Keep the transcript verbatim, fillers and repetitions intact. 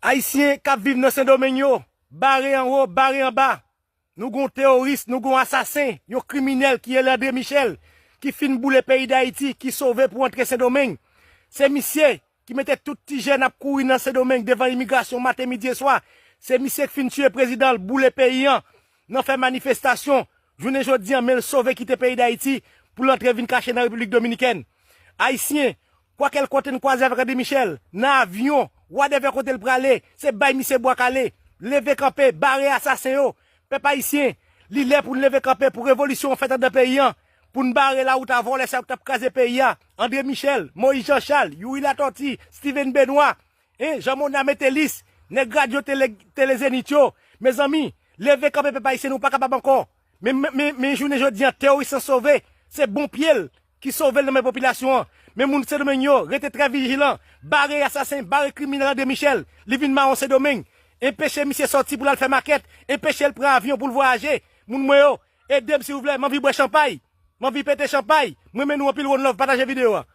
Ayisyen k ap viv nan Sendomeng yo, bare anwo, bare anba. Nou gon teworis, nou gon asasen, yon kriminèl ki rele André Michel, ki fin boule peyi Dayiti, ki sove pou antre Sendomeng. Se misye ki mete tout ti jèn ap kouri nan Sendomeng devan imigrasyon maten, midi e swa. Se misye k fin tiye prezidan l, boule peyi an, nan fè manifestasyon. Jounen jodi an, men l sove kite peyi Dayiti pou l antre vin kache nan Repiblik Dominikèn. Ayisyen, kwakèl kote n kwaze avèk André Michel, nan avyon, wadèvè kote l prale, se bay misye bwa kale. Leve kanpe, bare asasen yo. Pèp ayisyen, li lè pou n leve kanpe pou revolisyon an fèt anndan peyi an, pou n bare lawout a vòlè sa yo k t ap kraze peyi a. André Michel, Moïse Jean Charles, Youri Latortue, Steven Benoît, en, Jean Mona Métalis, nèg radyo tele, tele Zenith yo. Mezanmi, leve kanpe pèp ayisyen, nou pa kapab ankò. Men, men, men, men jounen jodi an, teworis lan sove, se bon pye l ki sove l nan men popilasyon an. Men moun Sendomeng yo, rete trè vijilan, bare asasen, bare kriminèl André Michel, li vin mawon Sendomeng, enpeche misye sòti pou l al fè makèt, enpeche l pran avyon pou l vwayaje. Moun mwen yo, ede m silvouplè, m anvi bwè chanpay, m anvi pete chanpay. Mwen renmen nou anpil, one love, pataje videyo a.